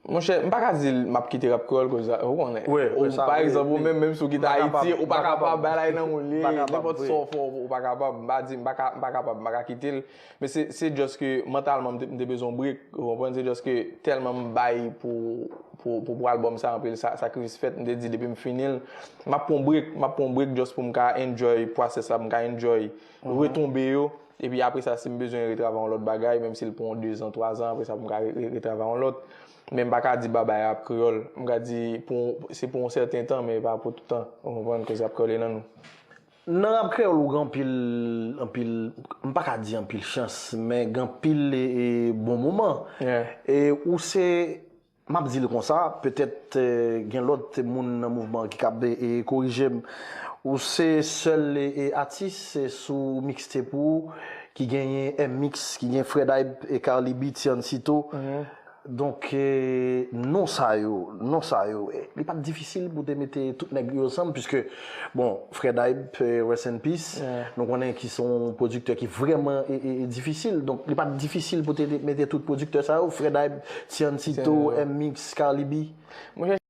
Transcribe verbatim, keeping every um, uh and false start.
Monchè, m pa ka di l m ap kite rap kreyòl, koz ou konnen. Wi, wi, sa, Pa wi, egzanp, ou wi. menm, menm si w kite M pa Ayiti, kapab, ou pa m pa kapab kapab. Bay la nan moun li, M pa kapab, nenpòt wi. sa w fè, ou pa kapab. M pa di, m pa ka, m pa kapab, m pa ka kite l. Men se, se just ke mantalman, m te, m te bezwen yon break, ou konprann? Se just ke tèlman m bay pou, pou, pou, pou albòm sa, anpil sa, sakrifis fèt, m te di, depi m fini l, m ap pran break, m ap pran break just pou m ka enjoy pwosès la, pou m ka enjoy retonbe yo. Epi apre sa, si m bezwen retravay yon lòt bagay, menm si l pran de zan, twa zan, apre sa, pou m ka re- re- retravay yon lòt. Men m pa ka di babay rap kreyòl. M ka di, pou, se pou yon sèten tan, men pa pou tout tan. Ou konprann? Koz rap kreyòl e nan nou. Nan rap kreyòl, ou gen anpil, anpil, m pa ka di anpil chans, men gen anpil e, e bon moman. Yeah. E ou se, m ap di l konsa, petèt eh, gen lòt moun nan mouvman ki kab e, e korije m. Ou se sèl e, e atis e sou mixtape ou ki genyen M-Mix, ki gen Fred Hype e Carly B, Tiancito. Donk, eh, non sa yo, non sa yo, eh, li pa t difisil pou te mete tout nèg yo ansanm, puiske, bon, Fred Hype, eh, rest in peace, nou konnen ki se yon pwodiktè ki vrèman e, e, e difisil. Donk, li pa t difisil pou te mete tout pwodiktè sa yo, Fred Hype, Tiancito, M-Mix, Carly B. Mwen